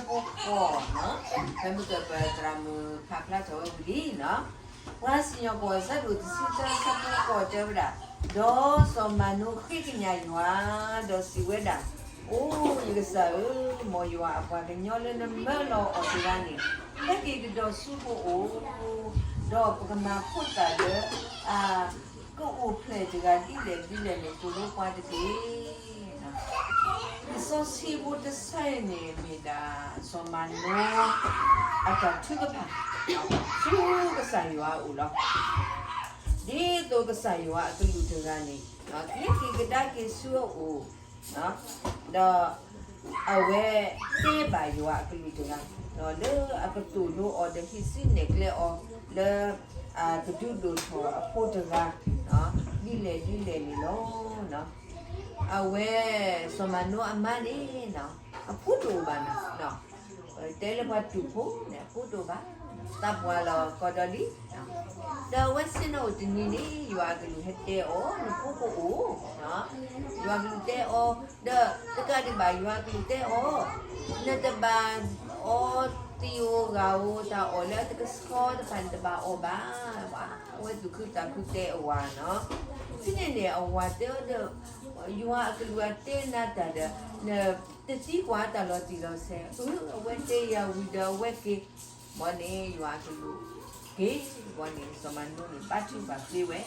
အဆၢဖိဃိး, ဖဲမုၢ်ကပၢၤသရၣ်မုၣ်ဖးဖျါထီၣ်ဝဲဝံၤလံနီၤ, ပှၤစံၣ်ညီၣ်ကွီၢ်အဆၢဒိၣ်တဆံသၢ အဆၢဖိဃိးတဲဝဲဒၣ်, ဒီးစီၤမၤနိဃ့ကညးယွၤ, ဒီးစံးဝဲဒၣ်, အိ ယကစၢ်ဧၢ, မ်ယွၤအပှၤကညီလၢနမၢလီၤအီၤတဂၤန့ၣ်, ဟဲက့ၤကဒီးဆူပအိၣ်, ဒီးပကမၤဖိသၣ်လၢ အကအိၣ်ဖျဲၣ်တဂၤဒ်လဲၣ်ဒ်လဲၣ်န့ၣ် သိၣ်လိပှၤတက့ၢ်. လံာ်စီဆှံဖိတဆၢအံၤန့ၣ် မ့ၢ်ဒၣ်စီၤမၤနိ အတၢ်ထုကဖၣ် ဆူကစၢ်ယွၤအအိၣ်လီၤ. ဒ်သိးကစၢ်ယွၤအကလူးတဂၤန့ၣ် ကဟဲက့ၤကဒါက့ၤဆူအအိၣ် ဒီးအဝဲတဲဘၣ်ယွၤအကလူးတဂၤ လၢအကသိၣ်လိအီၤဒီးဟံးစုနဲၣ်ကျဲအီၤ လၢ ကဒုးဒိၣ်ထီၣ်အဖိတဂၤ ဒ်လဲၣ်ဒ်လဲၣ်န့ၣ်လီၤ. အဝဲ စီၤမၤနိအမါန့ၣ် အဖိတအိၣ်ဘၣ်နီၤ, တဲလၢပှၤတူၢ်ဖိန့ၣ် အဖိတအိၣ်ဘၣ်, သးပှၢ်လီၤကီးဒီးလံ. ဒီးအဝဲဆ့ၣ်နီၤအိၣ်တနံၤန့ၣ် ယွၤအကလူးဟဲတဲအီၤ, နဖိကအိၣ်, ယွၤအကလူးတဲအီၤ, ဒီးတကးဒံးဘၣ် ယွၤအကလူးတဲအီၤ, နတဘၣ်အီသံးဧိၤဂၤဧိၤ တၢ်အီၣ်လၢအတကဆှီတဖၣ် နတဘၣ်အီဘၣ်. အဝဲသူၣ်ခုသးခုတဲအဝၤနီၤ. ဖဲန့ၣ်န့ၣ် အဝၤတဲအီၤဒီး ယွၤအကလူးအတဲနၤတၢ်ဒီး နတသံကွၢ်တၢ်လီၤတံၢ်လီၤဆဲး, အဝဲတဲယၤဝံၤဒီးအဝဲက့ၤ, ဘီန့ၣ် ယွၤအကလူးက့ၤ, ဘီန့ၣ် စီၤမၤနိန့ၣ် ဘါထုကဖၣ်သ့ဝဲ,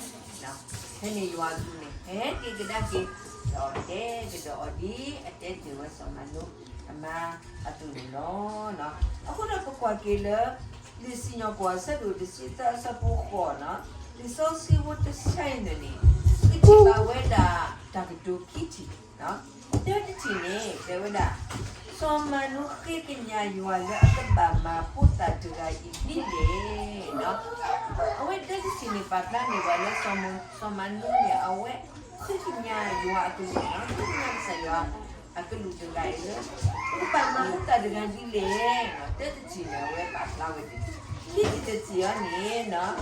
ဖဲန့ၣ်ယွၤအကလူးန့ၣ် ဟဲက့ၤကဒါက့ၤ ဒီးတဲကဒီးအီၤဒ်အတဲတ့ၢ်ဝဲစီၤမၤနိအမါအသိးန့ၣ်လီၤ. အဃိဒီးပကွၢ်က့ၤလၢ လံာ်စံၣ်ညီၣ်ကွီၢ်အဆၢဒိၣ်တဆံသၢ အဆၢဖိဃိးနီၤ, လံာ်စီဆှံဖိတဆၢအံၤန့ၣ်န့ၣ် ကထံၣ်ဘၣ်ဝဲဒၣ်တၢ်ကတိၤခံထံၣ်, တၢတထံၣ်န့ၣ် တဲဝဲဒၣ်, စီၤမၤနိဃ့ကညးယွၤလၢအကဘၣ်မၤဖိသၣ်တဂၤအံၤဒ်လဲၣ်. အဝဲတၢတထံၣ်န့ၣ် ပာ်ဖျါန့ၢ်ပှၤလၢ စီၤမၤနိန့ၣ် အဝဲဃ့ကညးယွၤအကလူး, ဃ့ကညးကစၢ်ယွၤအကလူးတဂၤအံၤလၢ ပကဘၣ်မၤဖိသၣ်တဂၤဒ်လဲၣ်. တၢတထံၣ်န့ၣ် အဝဲပာ်ဖျါဝဲဒၣ်, ခံထံၣ်တထံၣ်အံၤန့ၣ်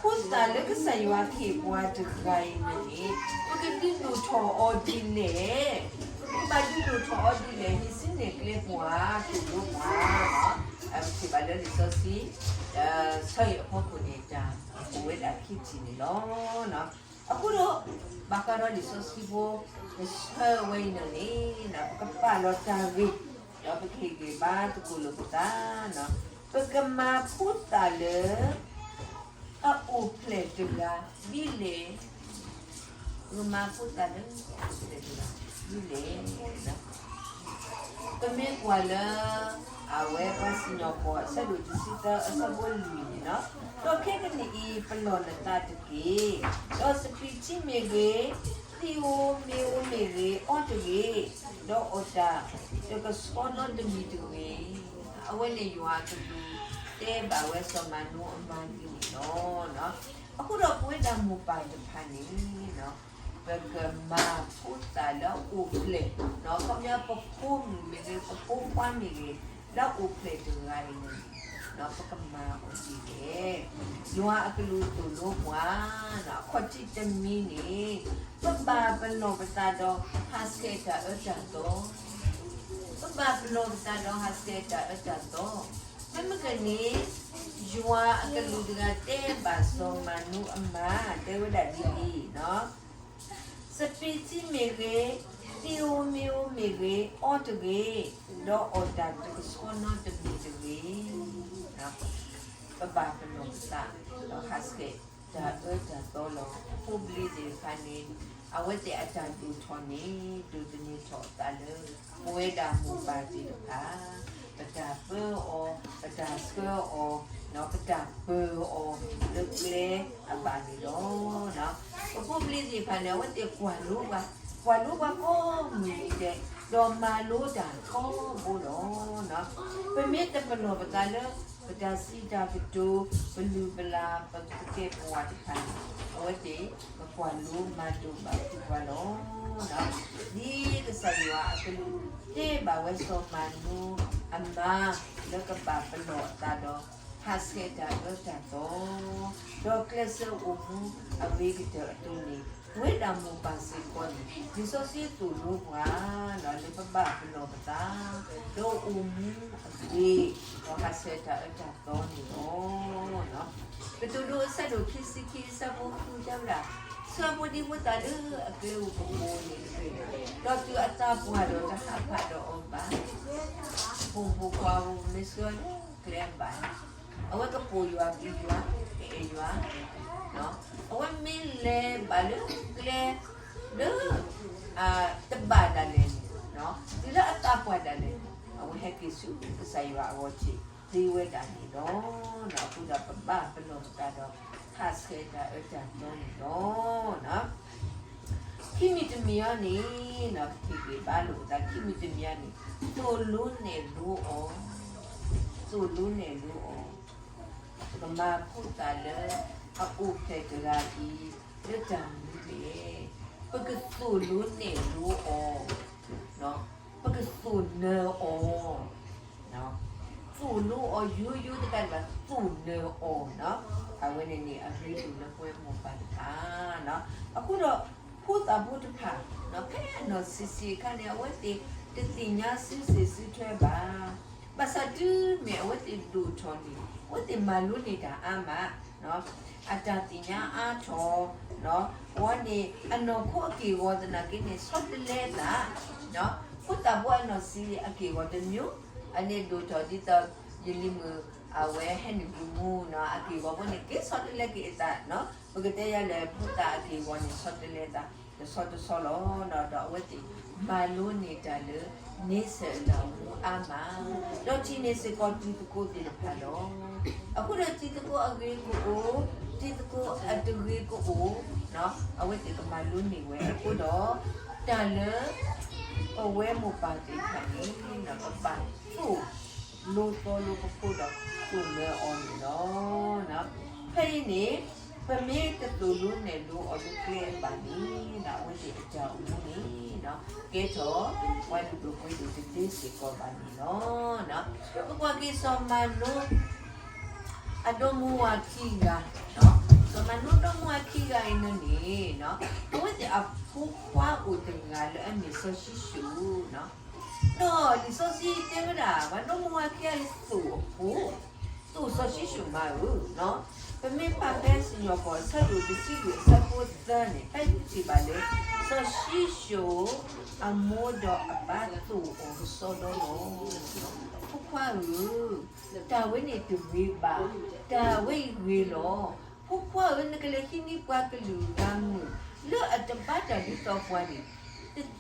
ဖိသၣ်လၢကစၢ်ယွၤကဟ့ၣ်ပှၤတဂၤအံၤန့ၣ် ပကဒုးဒိၣ်ထီၣ်အီၤဒ်လဲၣ်, ပကဘၣ်ဒုးဒိၣ်ထီၣ်အီၤဒ်လဲၣ်, ဟံးစုနဲၣ်ကျဲပှၤ, သိၣ်လိပှၤ, ပထံၣ်ဘၣ်လၢလံာ်စီဆှံ ဆၢအံၤအဖီခိၣ်န့ၣ် တၢ်အိၣ်ဝဲဒၣ်ခံထံၣ်န့ၣ်လီၤ. အဃိဒီး ဘၣ်ဃးဒီးလံာ်စီဆှံဖိ ကဆၢဝဲအံၤန့ၣ်န့ၣ် ပကပာ်လီၤတၢ်ဂ့ၢ် ဒီးပကဟ့ၣ်ဂံၢ်ဘါသကိးလိာ်ပသး, ပကမၤဖိသၣ်လၢ အအိၣ်ဖျဲၣ်တဂၤဒ်လဲၣ်, ပကမၤဖိသၣ်လၢ အအိၣ်ဖျဲၣ်တဂၤဒ်လဲၣ်. ပမ့ၢ်ကွၢ်လၢ အဝဲပှၤစံၣ်ညီၣ်ကွီၢ် အဆၢဒိၣ်တဆံသၢ အဆၢဖိလွံၢ်န့ၣ်လီၤ. ဒီးခဲကနံၣ်အံၤ ပလီၢ်နသးတက့ၢ်. ဒီးစပံးထံမ့ၢ်ဂ့ၤ, သံးဧိၤမ့ၤဧိၤမ့ၢ်ဂ့ၤ, အီတဂ့ၤ, ဒီးအီၣ်တၢ်တကဆှီနီတမံၤတဂ့ၤ. အဝဲန့ၣ်ယွၤအကလူး တဲဘၣ်ဝဲစီၤမၤနိအမါဒ်န့ၣ်လီၤ. အဃိဒီးပဝဲဒၣ်မိၢ်ပၢ်တဖၣ်န့ၣ် ပကမၤဖိသၣ်လၢအအိၣ်ဖျဲၣ်, ခီပညီပဖိမုၣ်မ့ၢ်ဂ့ၤ, ပဖိခွါမ့ၢ်ဂ့ၤ, လၢအအိၣ်ဖျဲၣ်တဂၤအံၤန့ၣ် ပကမၤအီၤဒ်လဲၣ်. ယွၤအကလူးသိၣ်လိပှၤ အခီၣ်ထံးတမံၤန့ၣ် ပဘၣ်ပလီၢ်ပသးဒီးဟးဆှဲးတၢ်အၢတၢ်သီ, ပဘၣ်ပလီၢ်ပသးဒီးဟးဆှဲးတၢ်အၢတၢ်သီ. မ့မ့ၢ်ကန့ၣ် ယွၤအကလူးတဂၤတဲဘၣ်စီၤမၤနိအမါ တဲဝဲဒၣ်ဒ်အံၤ, စပံးထံမ့ၢ်ဂ့ၤ, သံးဧိၤမ့ၤဧိၤမ့ၢ်ဂ့ၤ, အီတဂ့ၤ, ဒီးအီၣ်တၢ်တကဆှီနီတမံၤတဂ့ၤ. ပဘၣ်ပလီၢ်ပသး ဒီးဟးဆှဲးတၢ်အၢတၢ်သီလီၤ. ပဖိပလံၤသ့ၣ်တဖၣ်န့ၣ် အဝဲသ့ၣ်အတၢ်ဒိၣ်ထီၣ်န့ၣ် ဒိးသန့ၤထီၣ်အသးလၢ ပဝဲဒၣ်မိၢ်ပၢ်သ့ၣ်တဖၣ် ပတၢ်ပၢအီၤ, ပတၢ်ဆှၢအီၤ, ပတၢ်ပၢအီၤလၢကျဲအဘၣ်န့ၣ်လီၤ. ပဖိပလံၤသ့ၣ်တဖၣ်န့ၣ် အဝဲသ့ၣ်ကွၢ်လိပှၤ, ကွၢ်လိပှၤကိးမုၢ်နံၤဒဲး, ဒီးမၤလိတၢ်ထီဘိလီၤ. ပမ့ၢ်တပလီၢ်ပသးလၢ ပတၢ်စံးတၢ်ကတိၤ, ပလုၢ်ပလၢ်, ပကဲပဝးတဖၣ်န့ၣ် အဝဲသ့ၣ် ကကွၢ်လိမၤဒိးဘၣ်သုပှၤလီၤ. ဒ်ကစၢ်ယွၤအကလူး တဲဘၣ်ဝဲစီၤမၤနိအမါ လၢကဘၣ်ပလီၢ်အသးဒီး ဟးဆှဲးတၢ်အၢတၢ်သီ, ဒီးကျဲးစၢးအိၣ်မူအဂ့ၤကတၢၢ်အသိးန့ၣ် ဝဲဒၣ်မိၢ်ပၢ်စ့ၢ်ကီးန့ၣ် လံာ်စီဆှံသိၣ်လိပှၤ လၢပဘၣ်ပလီၢ်ပသး လၢအိၣ်မူအဂ့ၤ ဒီးဟးဆှဲးတၢ်အၢတၢ်သီန့ၣ်လီၤ. ကတိၤဒိအဆၢဒိၣ်ခံဆံခံ အဆၢဖိဃု တဲဝဲဒၣ်, ဆှၢဖိဒံဖိသၣ်လၢအကျဲအိၣ်ကပိၤန့ၣ်တဂ့ၤ, ဒီးတုၤအသးပှၢ်ဒီးတဟးဖးဒီးအီၤဘၣ်. ဖိမုၣ်ဖိခွါဧၢ, မ့ၢ်ဆှၢလၢကျဲဘၣ်န့ၣ် အဝဲကပိာ်ယွၤပျံၤယွၤ ကအဲၣ်ယွၤ, အဝဲမ့ၢ်လဲၤဘၣ်လၢကျဲ လၢ တဘၣ်ဒၣ်လဲာ်န့ၣ်, တုၤလၢအသးပှၢ်ဒၣ်လဲာ်န့ၣ် အဝဲဟဲက့ၤဆူကစၢ်ယွၤအဂီၢ် ထံၣ်သ့ဝဲဒၣ်န့ၣ်လီၤ. အဃိဒီးပဘၣ်ပလီၢ်ပသးဒီး ဟးဆှဲးတၢ်အၢတၢ်သီန့ၣ်လီၤ. ခံမံၤတမံၤအံၤန့ၣ် ပထံၣ်က့ၤဘၣ်လိာ်ပသး ခံမံၤတမံၤအံၤန့ၣ် သိၣ်လိနဲၣ်လိအီၤ, သိၣ်လိနဲၣ်လိအီၤ, ပကမၤဖိသၣ်လၢအအိၣ်ဖျဲၣ်တဂၤအံၤ လၢတၢ်မနုၤလဲၣ်, ပကသိၣ်လိနဲၣ်လိအီၤ, ပကသိၣ်နၢၤအီၤ, သိၣ်လိအီၤယိယိတကးဒံးဘၣ် သိၣ်နၢၤအီၤ, အဝဲန့ၣ်န့ၣ် အရ့ဒိၣ်လၢပဝဲမိၢ်ပၢ်တဖၣ် အဃိဒီး ဖိသၣ်ဖိတဖၣ် ဖဲအနီၢ်ဆံးဆံးအခါန့ၣ် အဝဲသ့ၣ်တသ့ၣ်ညါစုစ့ၣ်စုထွဲဘၣ်. ဘၣ်ဆၣ်တုၤမ့ၢ်အဝဲသ့ၣ်ဒိၣ်ထီၣ်န့ၣ် အဝဲသ့ၣ်မၤလိန့ၢ်တၢ်အါမး, အတၢ်သ့ၣ်ညါအါထီၣ်, အဝဲန့ၣ် အနီၢ်ခိအက့ၢ်အဂီၤသနာ်က့န့ၣ် ဆီတလဲအသး, ဖိသၣ်ဖိအနီၢ်ဆံးအက့ၢ်အဂီၤတမံၤ, အန့ၣ်ဒိၣ်ထီၣ်ဒ်သိး ယလံၤမုၣ် အဝဲဟဲနုာ်ပူၤမူနီၤ အက့ၢ်အဂီၤဖိန့ၣ် က့ၤဆီတလဲက့ၤအသး, ပကတဲယၤလဲၣ် ဖိသၣ်အက့ၢ်အဂီၤန့ၣ် ဆီတလဲသး တဆီတဆီလီၤ. ဒီးအဝဲသ့ၣ်မၤလိန့ၢ်တၢ်လၢ န့ဆၢၣ်တၢ်အိၣ်မူအါမး, ဒီးထံၣ်န့ၢ်စ့ၢ်ကီးတံၤသကိးသ့ၣ်တဖၣ်လီၤ. အဃိဒီးတံၤသကိးအဂ့ၤကအိၣ်, တံၤသကိးအတဂ့ၤကအိၣ်, အဝဲသ့ၣ်ကမၤလိန့ၢ်ဝဲအဃိဒီး တၢ်လၢ ပဝဲမိၢ်ပၢ်သ့ၣ်တဖၣ်န့ၣ် ပဘၣ်သိၣ်လိသီလိပဖိဒီး သိၣ်နၢၤအီၤန့ၣ်လီၤ. ဖဲအံၤန့ၣ် ပမ့ၢ်တသိၣ်လိနဲၣ်လိအီၤလၢကျဲဘၣ်န့ၣ် အဝဲသ့ၣ်အတၢ်အိၣ်မူန့ၣ် ကဲထီၣ် ပှၤလုၢ်ဒိၣ်ပှ့ၤဒိၣ်တသ့စ့ၢ်ကီးဘၣ်န့ၣ်လီၤ. ပကွၢ်က့ၤစီၤမၤနိ အဒီမါဝၤခံဂၤ, စီၤမၤနိဒီမါဝၤခံဂၤအံၤန့ၣ်န့ၣ် အဝဲသ့ၣ်အဖိခွါအိၣ်တဂၤလၢအမ့ၢ်စီၤၡံၣ်ၡိၣ်, ဒီးလံာ်စီဆှံတဲဝဲဒၣ် ပှၤဒီမါဝၤခံဂၤအံၤသိၣ်အဖိ, သိၣ်စီၤၡံၣ်ၡိၣ်မးဧၢ, ပမ့ၢ်ဖးဖဲစံၣ်ညီၣ်ကွီၢ်အဆၢဒိၣ်တဆံလွံၢ်အဆၢဖိသၢန့ၣ် ဖဲအံၤပထံၣ်ဘၣ်လၢ စီၤၡံၣ်ၡိၣ် အမိၢ်ဒီးအပၢ်သိၣ်အီၤကစီဒီလီၤ. ဖိခွါဧၢ, တၢ်ဝဲန့ၣ်တဂ့ၤဘၣ်, တၢ်ဝဲအံၤဂ့ၤလီၤ. ဖိခွါဧၢ, နကလဲၤဟံးန့ၢ်ပှၤကလုာ်ဂၤမုၣ် လၢအတဘၣ်တၢ်ဒ်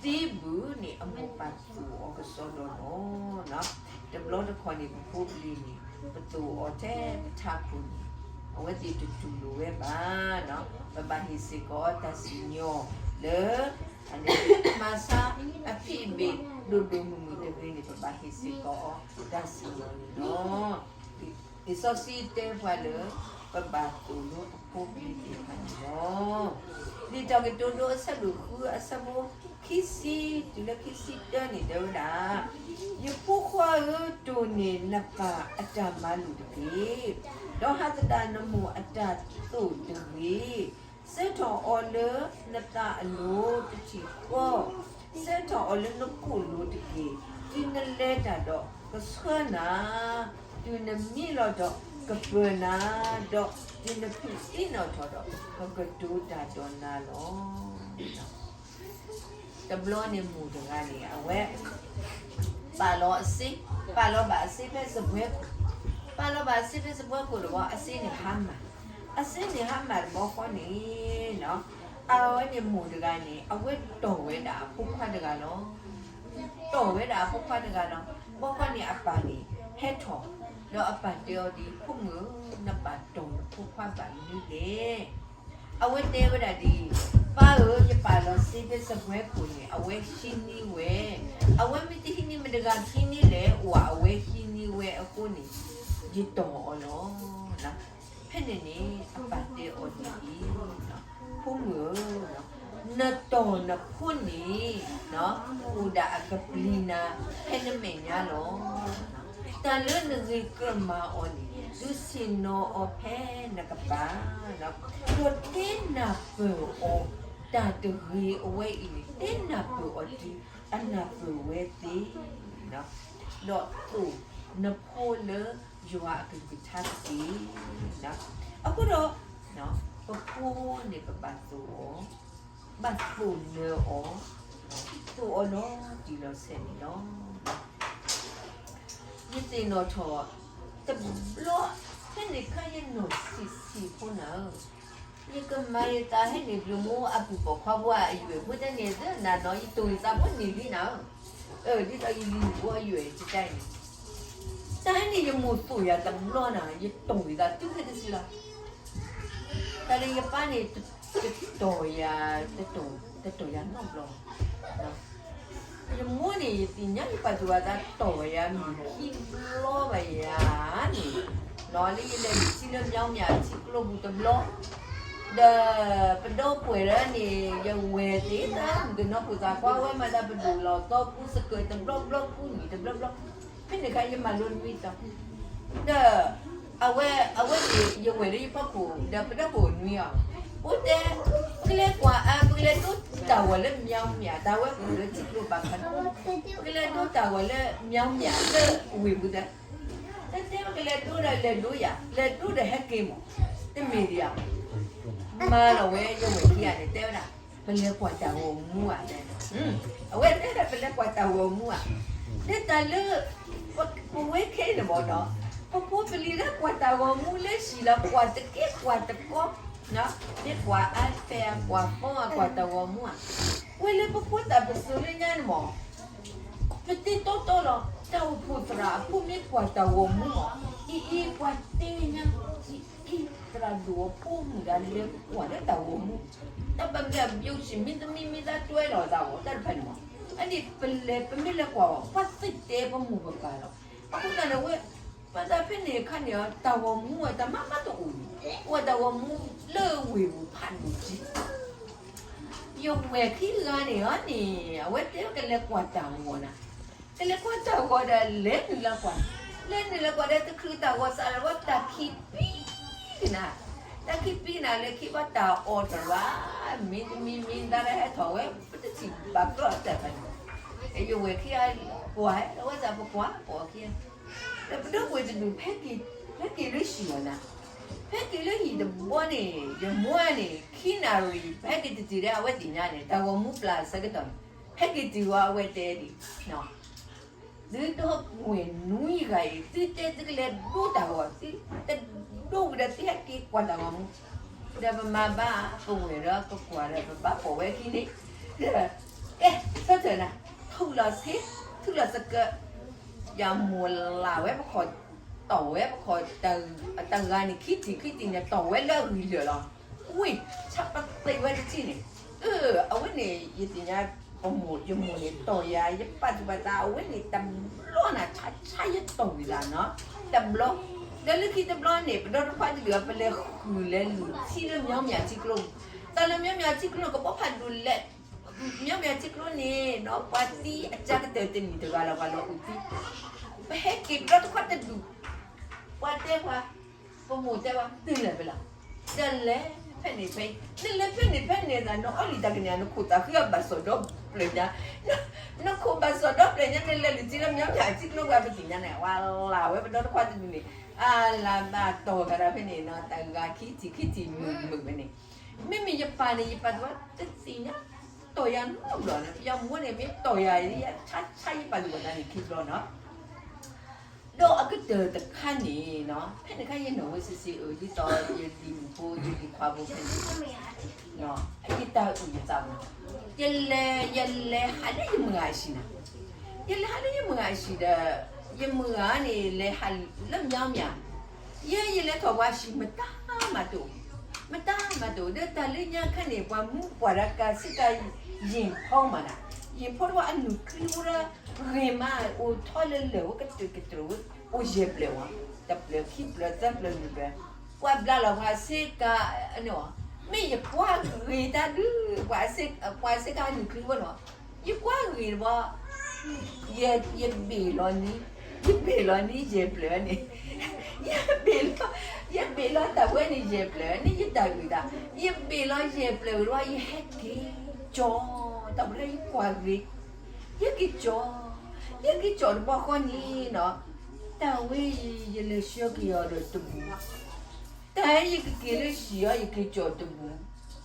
သိးပှၤန့ၣ် တသ့ဘၣ်န့ၣ် အမိၢ်ပၢ်သိၣ်အီၤကစီဒီလီၤ. တဘျီတခီၣ်န့ၣ် ပဖိပလံၤန့ၣ် ပသိၣ်အီၤထဲပထးခိၣ်န့ၣ် အဝဲသ့ၣ်တတူၢ်လိာ်ဝဲဘၣ်. ပဘၣ်ဟ့ၣ်စ့ၢ်ကီးတၢ်စံၣ်ညီၣ်လၢ အန့ၣ်မၤဆါအဖံးအမ့ၢ်ဒိၣ်ဒိၣ်မုၢ်မုၢ်တဂ့ၤန့ၣ် ပဘၣ်ဟ့ၣ်စ့ၢ်ကီးအီၤတၢ်စံၣ်ညီၣ်န့ၣ်လီၤ. လံာ်စီဆှံတဲပှၤလၢ ပဘၣ်သိၣ်လိပဖိပလံၤသ့ၣ်တဖၣ်န့ၣ်လီၤ. လံာ်တၢ်ကတိၤဒိအဆၢဒိၣ်ဃုအဆၢဖိ ခံဆံတုၤလၢခံဆံတၢန့ၣ်တဲဝဲဒၣ်, ယဖိခွါဧၢ, တိၢ်န့ၢ်နပၢ်အတၢ်မၤလိာ်တက့ၢ်. ဒီးဟးသဒၣ်နမိၢ်အတၢ်သိၣ်တဂ့ၤ. စဲထီၣ်အီၤလၢနသးအလိၤတထံၣ်ဃီ, စဲထီၣ်အီၤလၢနကိာ်လိၤတက့ၢ်. တုၤနလဲၤတၢ်ဒီးကဆှၢနၤ, တုၤနမံလီၤဒီးကပၢၤနၤ, ဒီးတုၤနဖုးသံနီၣ်ထီၣ်ဒီး ပကတိၤတၢ်ဒီးနၤလီၤ. တဘျီန့ၣ်မိၢ်တဂၤန့ၣ် အဝဲ ပာ်လီၤအစ့, ပာ်လီၤဘၣ်အစ့ဖဲစပွဲခိၣ်, ပာ်လီၤဘၣ်အစ့ဖဲစပွဲခိၣ်တဘျီ အစ့န့ၣ်ဟါမၢ်, အစ့န့ၣ်ဟါမၢ်တဘျီဃီန့ၣ် အဝဲန့ၣ်မိၢ်တဂၤန့ၣ် အဝဲတီၢ်ဝဲဒၣ်အဖိခွါတဂၤလီၤ. တီၢ်ဝဲဒၣ်အဖိခွါတဂၤလီၤ. ဘျီဃီန့ၣ်အပၢ်န့ၣ် ဟဲထီၣ်, ဒီးအပၢ်တဲအီၤဒ်အံၤ, ဖိမုၣ်ဧၢ, နပၢ်တီၢ်နဖိခွါဘၣ်မနုၤလဲၣ်. အဝဲတဲဝဲဒၣ်ဒ်အံၤ, ပၢ်ဧၢ, ယပာ်လီၤစ့ဖဲစပွဲခိၣ်န့ၣ် အဝဲဟံးန့ၢ်ဝဲ, အဝဲမ့ၢ်တဟံးန့ၢ်မတၤတဂၤဟံးန့ၢ်လဲၣ်, အိၣ်ဝဲအဝဲဟံးန့ၢ်ဝဲအဃိန့ၣ် ယတီၢ်အီၤလီၤ. ဖဲန့ၣ်န့ၣ် အပၢ်တဲအီၤဒ်အံၤ, ဖိမုၣ်ဧၢ, နတီၢ်နဖိန့ၣ် အိၣ်ဒၣ်အကပျံၤနၤဖဲနမဲာ်ညါလီၤ. တၢ်လၢနဂ့ၤကမၤအီၤန့ၣ် ဒုးဆ့ၣ်နီၤအီၤဖဲနကပၤ, ဒီးတ့နၢ်ပၢၢ်အီၤ တၢ်တဂ့ၤအဝဲအံၤန့ၣ် တဲနၢ်ပၢၢ်အီၤတုၤအနၢ်ပၢၢ်ဝဲသ့, ဒီးသိၣ်နဖိလၢယွၤအကလုၢ်ကထါတက့ၢ်. အဃိဒီး ပဖိန့ၣ်ပဘၣ်သိၣ်အီၤ, ဘၣ်သိၣ်လၢအီၤ, သိၣ်အီၤလီၤတံၢ်လီၤဆဲးန့ၣ်လီၤ. ယသ့ၣ်နီၣ်ထီၣ် တဘျီ ဖဲန့ၣ်ခါယနီၢ်ဆံးဆံးဖိနၤဧၢ, ယကမၤယသးဟဲနုာ်ဘျုးမိၢ်အပုၢ်ပိာ်ခွါဖိအယွဲၢ်ဖိတန့ၣ် သနာ်နီၤ ယတိၢ်ယသးဖိန့ၣ်လံနၤဧၢ, ဒ်သိးယလံၤဖိအယွဲၢ်တကါအံၤန့ၣ် တၢ်ဟဲန့ၣ် ယမိၢ်သိၣ်ယၤတဘျီနၤ ယတိၢ်ယသးတုၤခဲတစုလီၤ. တၢ်လၢယပၢ်န့ၣ် တတီၢ်ယၤ, တတီၢ်ယၤနီတဘျီ. ယမိၢ်န့ၣ် ယသ့ၣ်ညါယပာ်သူၣ်ပာ်သးတီၢ်ယၤမ့ၢ်ခံဘျီဘၣ်ယၤန့ၣ်, လၢယလဲၤနုာ်ထံလၢ မၠီမၠး ထံကျိပူၤတဘျီ, ဒီးပဒီပုၢ်ဝဲၢ်လၢန့ၣ် ယဝဲၢ်သ့ၣ်တၢ်မုၣ်ကနီၤဖိသၣ်ခွါ အဝဲမၤသးပဒိၣ်လီၤသီကူစကၢၢ်တဘျီဘျီကူနံၣ်တဘျီဘျီ, ဖဲန့ၣ်ခါယမၤလိနွံတီၤ ဒီးအဝဲ အဝဲန့ၣ် ယဝဲၢ်လၢယဖီခိၣ် ဒီးပဒီပုၢ်ဝဲၢ်နွံအီၤ, အိၣ်တဲ ပကလဲၤကွၢ်အါ ပကလဲၤဒိတၢ်ဂီၤလၢ မၠီမၠး တၢ်ဝဲအိၣ်လၢထံကျိဘၣ်ခါန့ၣ်, ပကလဲၤဒိတၢ်ဂီၤလၢ မၠီမၠး လၢဝ့ၢ်ပူၤသၢ, တဲတဲပကလဲၤဒိဒီးလဲၤဒိယၤ လဲၤဒိဒီးဟဲက့ၤမး, တမ့ၢ်ဒံးဧါ မၤလီၤဝဲယဝဲၢ်ခံဂၤန့ၣ် တဲဝဲဒၣ် ပလဲၤကွၢ်တၢ်ဂီၤမူဧါ, အဝဲတဲဒၣ်ပလဲၤကွၢ်တၢ်ဂီၤမူဧါ, လၢတၢ်လၢ ပဝဲခဲအံၤန့ၣ်မ့ၢ်နီၤ, ပဖိပလံၤလၢကွၢ်တၢ်ဂီၤမူလၢဟံၣ်လီၤ ကွၢ်တကဲကွၢ်တကီ, မ့ၢ်ကွၢ် iPad ကွၢ် phone ကွၢ်တၢ်ဂီၤမူဧါ, ဝဲလၢပဖိသၣ်ပစိၤလၢညါန့ၣ်မ့ၢ် ပတဲတီတီလီၤ တၢ်အိၣ်ဖှိၣ်သရၣ်အဖိမ့ၢ်ကွၢ်တၢ်ဂီၤမူမ့ၢ် အံၤအံၤပှၤတဲညါ အံၤအံၤ သရၣ်ဒိၣ်အဖိမုၣ်ဒၣ်လဲၤကွၢ်လၢတၢ်ဂီၤမူ, တၢ်ဘၣ်မ့ၢ်အဘျုးဆံး မ့တမ့ၢ်မ့ၢ်သးတွဲလီၤသးအီၤ တၢ်တဖၣ်န့ၣ်မ့ၢ်, အန့ၣ်ပလဲၤပမ့ၢ်လဲၤကွၢ်အီၤ ပှၤသ့ၣ်တဲပမိၢ်ပပၢ်လီၤ, အဃိသတးန့ၣ်ဝဲ ပသးဖဲန့ၣ်အခါန့ၣ် တၢ်ဂီၤမူဝဲတၢ်မၤမၤတအိၣ်န့ၣ်, အိၣ်တၢ်ဂီၤမူလၢဝ့ၢ်ပူၤဖးဒိၣ်က့ ယဝဲၢ်ခံဂၤန့ၣ်ဧါန့ၣ် အဝဲတဲကလဲၤကွၢ်တၢ်ဂီၤနၤ, ကလဲၤကွၢ်တၢ်ဂီၤဒီးလဲၤနုာ်လၢကွၢ်, လဲၤနုာ်လၢကွၢ်ဒီးတချုးတၢ်ဂီၤစးလၢၤဘၣ် တၢ်ခံးပံကနၤ, တၢ်ခံးပံကနၤလၢခံဘၣ်တၢ်အီၣ်တရၣ်, မ့တမ့ၢ်မ့ၢ်သးလၢဟဲထီၣ်ဝဲ ပတထံၣ်ဘၣ်ကျီၢ်တၢ်ဖဲန့ၣ်, ယဝဲၢ်ခံဂၤကွၢ် အဝဲသးပကွၢ် ပအီၣ်ခံဂၤ ဒီးပဒီပုၢ်ဝဲၢ်တဒူၣ် ဖဲက့ၤလၢဟံၣ်လီၤနၤ, ဖဲက့ၤလၢဟံၣ်တဘျီန့ၣ် ယမိၢ်န့ၣ် ခံနၣ်ရံၣ် ဖဲက့ၤတတုၤဒီး အဝဲသ့ၣ်ညါန့ၣ် တၢ်ဂီၤမူပျၢ်ဆၢကတီၢ်န့ၣ် ဖဲက့ၤတုၤဝဲ အဝဲတဲဒ် သုဒီပုၢ်ဝဲၢ်နွံဂၤအံၤ သုတဲသုကလဲၤဒိတၢ်ဂီၤ သုတဒိဝံၤဒီးသုဟဲက့ၤကွၢ်တၢ်ဂီၤမူ, ဒီးပမၤဘၣ်ပဝဲၢ်ဒီးပကွၢ်ဒီးပဘၣ်ပိာ်ဝဲခံန့ၣ်, ဒီး ကဲ ဆၢထၢၣ်နၤ, ထူၣ်လီၤဆ့, ထူၣ်လီၤသကၢး, ယမိၢ်လၢ်ဝဲပခီၣ်, တီၢ်ဝဲပခီၣ်, တၢ်ဂၤန့ၣ် ခံထံၣ်ခံထံၣ်န့ၣ် တီၢ်ဝဲလၢအဂံၢ်လၢာ်လီၤ, ဝံၢ် ဆၢပသံးဝဲတထံၣ်န့ၣ်, အဝဲန့ၣ် ယသ့ၣ်ညါ ပမိၢ် ယမိၢ်န့ၣ် တီၢ်ယၤ ယပာ်သူၣ်ပာ်သး အဝဲန့ၣ် တဘျီနၤ ဆါဆါယတီၢ်ဝံၤလၢ်နီၤ, တဘျီ, ဒီးလၢခံတဘျီန့ၣ် ပဒီတခွါတဒူၣ် ပလဲၤဃုာ်လဲၤလုၢ်ထံလၢ မၠီမၠးထံကျိ, တၢ်လၢ မၠီမၠးထံကျိန့ၣ် ကဘီဖးဒိၣ်လဲၣ်, မၠီမၠးထံကျိန့ၣ် ဒီးပှၤသံအစှၤကတၢၢ်တနံၣ်တဂၤလီၤ ပှၤလီၤအုၣ်သံ, ပဟဲက့ၤပဒီတခွါတဒူၣ်, ပှၤတဲပှၤ ပမိၢ်တဲဝဲ သုလဲၤဖဲလဲၣ်, တလဲၤဖဲန့ၣ်ဖဲအံၤ, နလဲၤဖဲန့ၣ်ဖဲန့ၣ်သး နအီၣ်လံတၢ်ကန့ၣ် နခိၣ်သးဃံအဘၣ်စီၣ်ဒီဖျၢၣ်ညါ, နခိၣ်ဘၣ်စီၣ်ဒီဖျၢၣ်ညါ နလဲၤလုၢ်ထံလၢ မၠီမၠးထံကျိ ပှၤပသ့ၣ်ညါန့ၣ် ဝဲလၢ်ဝဲပဒီတခွါတဒူၣ်န့ၣ်, အလၢ်ဘၣ်တီၢ်ကဒီးဖဲန့ၣ်နီၤ တၢ်ဂၤခံထံၣ်ခံထံၣ်မုာ်မုာ်ဝဲန့ၣ်, မ့မ့ၢ်ယပၢ်န့ၣ် ယပာ်သူၣ်ပာ်သးတသ့ၣ်ညါ, တီၢ်ယၤနီတဘျီန့ၣ် ယမိၢ်န့ၣ် မ့ၢ်တီၢ်ယၤ ယဆါဆါယပာ်သူၣ်ပာ်သးန့ၣ်ခံဘျီနီၤ ဒီးအကတၢၢ်တခါန့ၣ်နီၤ ဖဲန့ၣ်ခါယနီၢ်ဝဲစ့ၢ်စ့ၢ်အၢ ဒ်သိးယလံၤမုၣ်ဖိ ယလံၤခွါဖိဖဲန့ၣ်, ယတၢ်အုၣ်ယသးမး, ယလဲၤ ယလဲၤဟးလၢယမုၢ်ဂၤအဟံၣ်နီၤ, ယလဲၤဟးလၢယမုၢ်ဂၤအဟံၣ်ဒီး ယမုၢ်ဂၤန့ၣ် လဲၤဟးလၢမၠီမၠး, ယဲယလဲၤထီၣ်ပှၤဟံၣ် မတၤမၤတအိၣ်, မတၤမၤတအိၣ် ဒီးတၢ်လၢညါခါန့ၣ် ပှၤမူပှၢ်ဒီးကၤစ့ကၤ ယ့ၣ်ဖီမးနီၤ, ယ့ၣ်ဖီတဝဲအနုၢ်ချံဝဲဒီး ဂ့ၤမး အိၣ်ထီၣ်လၢလၢၢ်ဝဲကတြူၢ်ကတြူၢ်ဝဲ အိၣ်ယဲၢ်ဖျၢၣ်ဝဲ, တဖျၢၣ်ခံဖျၢၣ်သၢဖျၢၣ် လွံၢ်ဖျၢၣ်, ပှၤဘျါလီၤပှၤစ့ကၤ, မ့ၢ်ယကွၢ်ဂ့ၤတၢ်ဒုး ပှၤစ့ကၤနုၢ်ချံဝဲနီၤ, ယကွၢ်ဂ့ၤတဘျီ, ယဘ့ၣ်လီၤနံၤ, ယဘ့ၣ်လီၤနံၤယဲၢ်ဖျၢၣ်န့ၣ်, ယဘ့ၣ်လီၤ, ယ ဘ့ၣ်လီၤတၢ်ဝဲန့ၣ်ယဲၢ်ဖျၢၣ်န့ၣ် ယတၢ်ဂ့ၢ်ဒၣ်, ယဘ့ၣ်လီၤယဲၢ်ဖျၢၣ်ဝံၤဒီး ယဟဲက့ၤကၠီ, တၢ်ဘျီယကွၢ်ဂ့ၤ, ယက့ၤကၠီ, ယက့ၤကၠီတဘျီဃီန့ၣ်နီၤ, တၢ်ဝဲအံၤ ယလဲၤဆှၢက့ၤအီၤဒီးတဘူး, တၢ်ယကက့ၤလၢဟံၣ်အီၤ ယက့ၤကၠီတဘူး,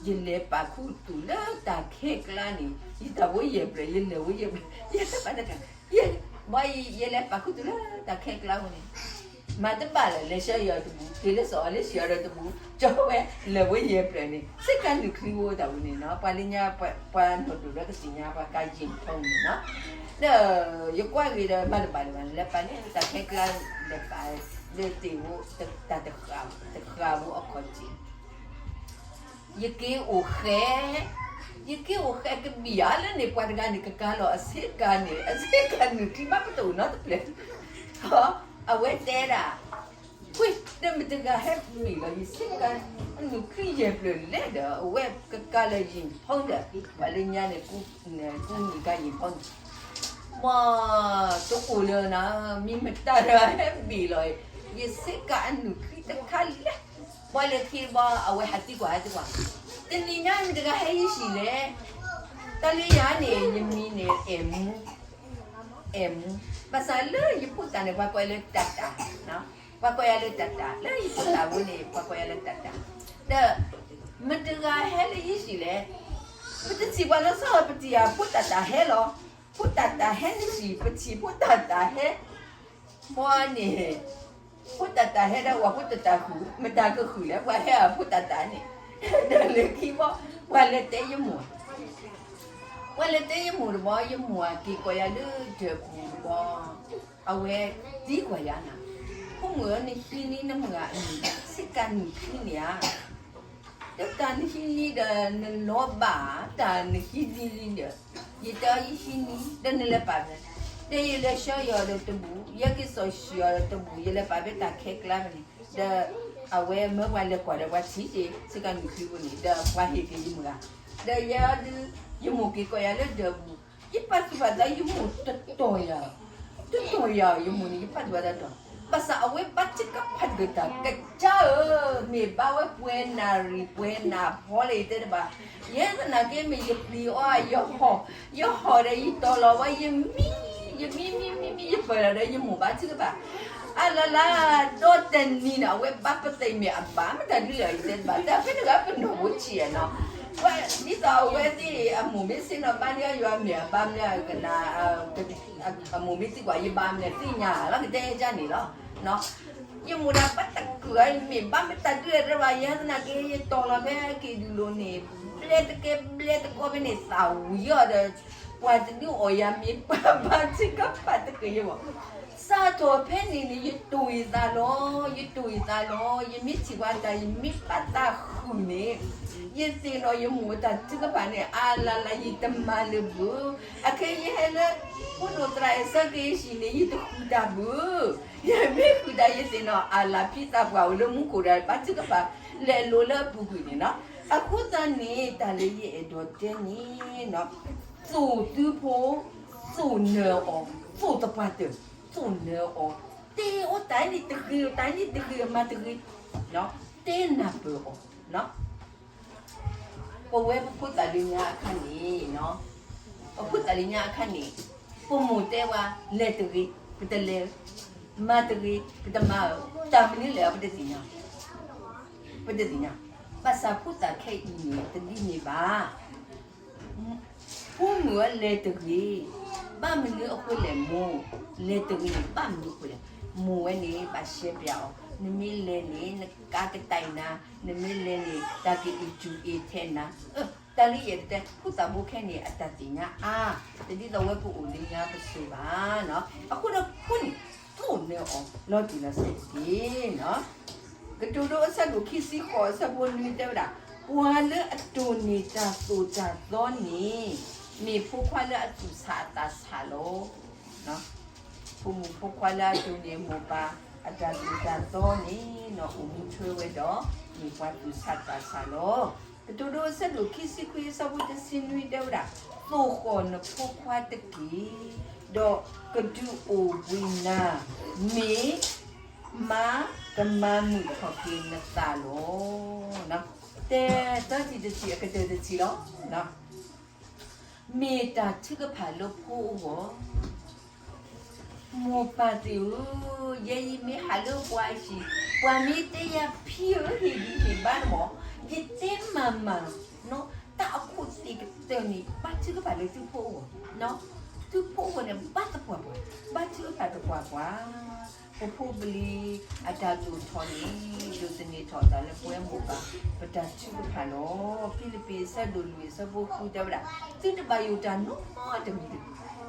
ယလဲၤပာ်ခူသူၣ်လၢတၢ်ခဲကျါန့ၣ် ယတၢ်ဝဲယဲၢ်ဖျၢၣ် ယလဲၤဝဲယဲၢ်ဖျၢၣ် ယတဘၣ်တခါ, ယ, ဘၣ်ယဲ ယလဲၤပာ်ခူသူၣ်လၢတၢ်ခဲကျါဝဲန့ၣ် မၤတဘၣ်လၢၤ လဲၤဆှၢယီၤတဘူး, က့ၤလၢစီၤအီၤလၢဟံၣ်အီၤဒီးတဘူး, ကၠီဝဲလဲၤဝဲယဲၢ်ဖျၢၣ်န့ၣ် စ့ၢ်ကီးနုာ်ချံဝဲတၢ်ဝဲန့ၣ်နီၤ, ပှၤလၢညါ ပှၤနီၢ်ဒိၣ်ဒီးကသ့ၣ်ညါ ပှၤကါယံာ်ဖိန့ၣ်နီၤ, ဒီးယကွၢ်ဂ့ၤဒီး မၤတဘၣ်လၢၤဘၣ်န့ၣ် လဲၤပာ်န့ၣ် တၢ်ခဲကျါ လဲၤပာ်လၢသ့ၣ်ဧိၤ တၢ်တဃၣ်ဧိၤအခီၣ်ထံး ယက့ၤအိၣ်ဃဲ, ယက့ၤအိၣ်ဃဲကဘံၣ်ဧါလၢန့ၣ် ပှၤတဂၤန့ၣ် ကကါလီၤအဆ့ကၤန့ၣ် အဆ့ကၤနုာ်ချံဘၣ်ပတအိၣ်နီတဖျၢၣ်, အဝဲတဲဒၣ်, ဝ့ၢ်ဒီးမတၤတဂၤဟဲမ့ၢ်လီၤ ယဆ့ကၤ အနုာ်ချံယဲၢ်ဖျၢၣ်လဲၣ်ဒီး အဝဲကကါလၢယံာ်ဖိဒီး ပှၤလၢညါန့ၣ် ကူနံၤကါယံာ်ဖိန့ၣ် ပှၤတအိၣ်လၢၤနၤ, မ့ၢ်မတၤတဂၤဟဲမ့ၢ်လီၤ, ယဆ့ကၤအနုာ်ချံတခါလဲၣ်, ပှၤလဲၤခံဘၣ် အဝဲဟးသံကွၢ်ဟဲသံကွၢ်, တနံၤညါမ့ၢ်တဂၤဟဲယဟံၣ်လဲၣ်, တၢ်လၢယၤန့ၣ် ယမံၤန့ၣ် အဲၣ်မူ, အဲၣ်မူ, ဘၣ်ဆၣ်လၢယဖိသၣ်န့ၣ် ပှၤကိးယၤလၢတၢ်တၢ်, ပှၤကိးယၤလၢတၢ်တၢ် လၢယဖိသၣ်ဝဲန့ၣ် ပှၤကိးယၤလၢတၢ်တၢ်, ဒီး မတၤတဂၤဟဲလၢယဟံၣ်လဲၣ်, ပတထံၣ်ပှၤလၢစီၤပတံၢ်ဧါ ဖိသၣ်တၢ်ဟဲလီၤ, ဖိသၣ်တၢ်ဟဲန့ၣ်ဟံၣ် ပထံၣ်ဖိသၣ်တၢ်ဟဲ, ပှၤန့ၣ် ဖိသၣ်တၢ်ဟဲဒီး ပှၤဖိသၣ်တၢ်ဃုာ် မတၤကဃုာ်လဲၣ် ပှၤဟဲအဖိသၣ်တၢ်န့ၣ်, ဒီးလၢခံဘီ ပှၤလဲၤတဲယမိၢ်, ပှၤလဲၤတဲယမိၢ်တဘီ ယမိၢ်ဧၢ က့ၤကိးယၤလၢဒၢးပူၤတဘီ, အဝဲသံကွၢ်ယၤနၤ, ဖိမုၣ်ဧၢ နဟံးန့ၢ်နမုၣ်ဂၤအမံၤ ဆ့ကၤနုာ်ချံန့ၣ်ဧါ ဒီးတၢ်နဟံးန့ၢ်ဒီးနလီၤဘၣ်, တၢ်နဟံးန့ၢ်လံဒီး, ယတဲအီၤယဟံးန့ၢ် ဒီးနလဲၤပာ်ဖဲ, ဒီးယလဲၤဆှၢယီၤဒီးတဘူး, ယဟဲက့ၤစီၤဆှံအီၤဒီးတဘူး, ယလဲၤပာ်ဖဲတၢ်ခဲကျါဖဲန့ၣ်, ဒီးအဝဲမၢပှၤလဲၤကွၢ်ဒီးပှၤထံၣ်က့ၤ ဆ့ကၤနုာ်ချံပူၤန့ၣ် ဒီးပှၤဟ့ၣ်က့ၤယမုၢ်ဂၤ, ဒီးယဲဒုး, ယမိၢ်က့ၤကိးယၤလၢဒၢးပူၤ, ယပာ်သူၣ်ပာ်သးယမိၢ်တတီၢ်ယၤ တတီၢ်ယၤ ယမိၢ်န့ၣ် ယပာ်သူၣ်ပာ်သးတီၢ်, ဘၣ်ဆၣ်အဝဲဘါထုကဖၣ်တက့ၢ် တၢ်ကစၢ်ဧၢ, မ့ၢ်ဘါဝဲပှဲၤနၣ်ရံၣ် ပှဲၤနၣ်ဖီလၢယတဲတဘၣ်, ယဲသနာ်က့မ့ၢ်ယပျံၤအီၤ ယဟီၣ်, ယဟီၣ်ဒီးယတီၤလီၤဝဲ ယမံ, ယမံမံမံမံ ယပၢၢ်လီၤဒီးယမိၢ်ဘါထုကဖၣ်, အလါလါ ဒီတနံၤန့ၣ် အဝဲဘါပသံးမ့ၢ်အဘၣ် မတၤဒုလၢယတဲတဘၣ် တၢ်ဖဲတဂၤပနီၢ်ဖိဆံးနီၤ, ဒ်သိးအဝဲသ့ၣ်အမိၢ်မ့ၢ်ဆ့ၣ်နီၤဘါန့ၢ်အီၤ ယွၤမ့ၢ်အဘါမနုၤကနၣ် အမိၢ်မ့ၢ်သံကွၢ် ယဘါမနုၤသ့ၣ်ညါလီၤ ကတဲယၤန့ၣ်လီၤ. ယမိၢ်ဒၣ်ဘၣ်တကုာ် မ့ၢ်ဘၣ်မတၤဒုတဘၣ် ယဲသနာ်က့ ယတီၤလီၤဖဲက့ၤဒုးလိၤန့ၣ် ဘျဲတကဲဘျဲတကီဖဲန့ၣ် သးဝံၤအီၤဒီး ပှၤတဒုးအီၣ်ယၤမ့ၢ်ပှၤဘါထုကဖၣ်တက့ၢ်ယဘၣ် စးထီၣ်ဖဲန့ၣ်န့ၣ် ယတူၢ်ယသးလီၤ ယတူၢ်ယသးလီၤ ယမ့ၢ်ထံၣ်ပှၤတၢ် ယမ့ၢ်ဘၣ်သးဃုာ်န့ၣ် ယသ့ၣ်နီၣ်ယမိၢ်တၢ်ထုကဖၣ်န့ၣ် အလၢ်လၢ် ယတမၤလၢၤဘၣ်. အခဲယဟဲလၢ ဖိဒိၣ်သရၣ်အဲၣ်ဆၢက့ၤဟံၣ်န့ၣ် ယတဃုာ်တၢ်ဘၣ်. ယမ့ၢ်ဃုာ်တၢ် ယသ့ၣ်နီၣ် အလၢ်ဖံသးပှၢ်အိၣ်လၢမူခိၣ်ဒီး ဘါထုကဖၣ် လဲၤလိၤလၢအပူၤကွံာ်န့ၣ်လီၤ. အဃိသတးန့ၣ် တၢ်လၢယအဲၣ်ဒိးတဲန့ၣ် သိၣ်သုဖိ သိၣ်နၢၤအီၤ သိၣ်သပှၢ်တၢၢ် သိၣ်နၢၤအီၤ တ့အိၣ်တၢ်န့ၣ်တဂ့ၤ တၢ်န့ၣ်တဂ့ၤ မၤတဂ့ၤ တ့နၢ်ပၢၢ်အီၤ ပဝဲပဖိသၣ်လၢညါအခါန့ၣ် ပဖိသၣ်လၢညါအခါန့ၣ် ပမိၢ်တဲဝဲ လဲၤတဂ့ၤ ပတလဲၤဧၢ, မၤတဂ့ၤ ပတမၤဧၢ, တၢ်မနုၤလဲၣ် ပတသ့ၣ်ညါ, ပတသ့ၣ်ညါ, ဘၣ်ဆၣ်ဖိသၣ်ခဲအံၤန့ၣ် တဒ်န့ၣ်ဘၣ်. ဖိမုၣ်ဧၢ လဲၤတဂ့ၤ, ဘၣ်မနုၤအဃိလဲၣ်မိၢ်, လဲၤတဂ့ၤန့ၣ် ဘၣ်မနုၤအဃိလဲၣ်, မိၢ်ဝဲန့ၣ် ဘၣ်ရှဲပျးအီၤ, နမ့ၢ်လဲၤန့ၣ် နကါကတဲာ်နၤ, နမ့ၢ်လဲၤန့ၣ် တၢ်ကအံးစူၢ်အ့ထဲနၤ, တၢ်လၢယအဲၣ်ဒိးတဲ ဖိသၣ်ဖိခဲန့ၣ် အတၢ်သ့ၣ်ညါအါ, တဒ်သိးဝဲပအိၣ်လၢညါပစိၤဘၣ်နီၤ, အဃိဒီးဖိန့ၣ် သိၣ်နၢၤအီၤ လီၤတံၢ်လီၤဆဲးတက့ၢ်နီၤ. ကတိၤဒိအဆၢဒိၣ်ခံဆံဃိးအဆၢဖိနွံတဲဝဲဒၣ်, ပှၤလၢအတိၢ်န့ၢ်တၢ်သိၣ်တၢ်သီန့ၣ် မ့ၢ်ဖိခွါလၢအသူၣ်ဆးအသးဆးလီၤ. ဖိမုၣ်ဖိခွါလၢအတိၢ်န့ၢ်မိၢ်ပၢ်အတၢ်သိၣ်တၢ်သီန့ၣ် အိၣ်မူထွဲဝဲဒီး မ့ၢ်ပှၤသူၣ်ဆးသးဆးလီၤ. ကတိၤဒိအဆၢဒိၣ်ခံဆံခွံအဆၢဖိတဆံနွံတဲဝဲဒၣ်, သိၣ်ဃီၣ်နဖိခွါတက့ၢ်, ဒီးကဒုးအိၣ်ဘှံးနၤ, မ့ၢ် မါကမၤမုာ်ထီၣ်က့ၤနသးလီၤ. တဲသၢထံၣ်တထံၣ်အကတၢၢ်တထံၣ်လီၤ. မ့ၢ်တၢ်ထုကဖၣ်လၢဖိအဂီၢ်, မိၢ်ပၢ်သ့ၣ်ဧၢ, ယဲယမ့ၢ်ဟးလၢပှၤအဟံၣ်, ပှၤမ့ၢ်တဲယၤဖံဧၢ ဟ့ၣ်ဂံၢ်ဟ့ၣ်ဘါန့ၣ်မး, ယတဲမၤမၤလီၤ. တၢ်အခိၣ်သ့ၣ်ကတၢၢ်န့ၣ် ဘါထုကဖၣ်လၢသုဖိအဂီၢ်, သုဖိအဂီၢ်န့ၣ် ဘါသပှၢ်ပှၢ်, ဘါထုကဖၣ်သပှၢ်ပှၢ်. ပဖိပလံၤအတၢ်သိၣ်ထီၣ်န့ၣ် ဒိးသန့ၤထီၣ်အသးလၢပဝဲမိၢ်ပၢ် ပတၢ်ထုကဖၣ်လီၤ. ဖံလံးပံးအဆၢဒိၣ်လွံၢ်အဆၢဖိဃုတဲဝဲဒၣ်, သုတဘၣ်ယိၣ်တၢ်နီတမံၤတဂ့ၤ.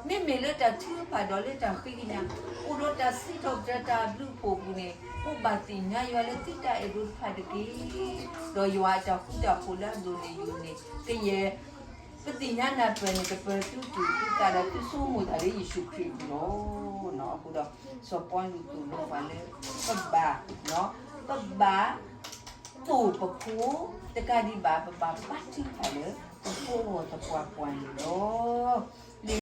မ့မ့ၢ်လၢတၢ်ထုကဖၣ်ဒီးလၢတၢ်ဃ့ကညး, အိၣ်ဒီးတၢ်စံးထီၣ်ပတြၢၤတၢ်ဘျုးအဖှိၣ်အပူၤန့ၣ်, ပဘၣ်သ့ၣ်ညါယွၤလၢသုတၢ်အဲၣ်ဒိးတဖၣ်တက့ၢ်. ဒီးယွၤအတၢ်ဃူတၢ်ဖိးလၢအဒိၣ်န့ၢ်ယိာ်န့ၢ်ကယဲၢ် ပသ့ၣ်ညါနၢ်ပၢၢ်န့ၣ် ကပၢၤသုတူၢ်သုသးဒီးသုဆိကမိၣ်တၢ်လၢယ့ၣ်ၡူးခရံာ်အပူၤလီၤ. အဃိဒီး စီၤပီလူးသိၣ်လိပှၤလၢ ပဘၣ်, ပဘၣ်သိၣ်ပဖိ, တကးဒံးဘၣ် ပဘၣ်ဘါထုကဖၣ်လၢ ပဖိအဂီၢ်သပှၢ်ပှၢ်န့ၣ်လီၤ.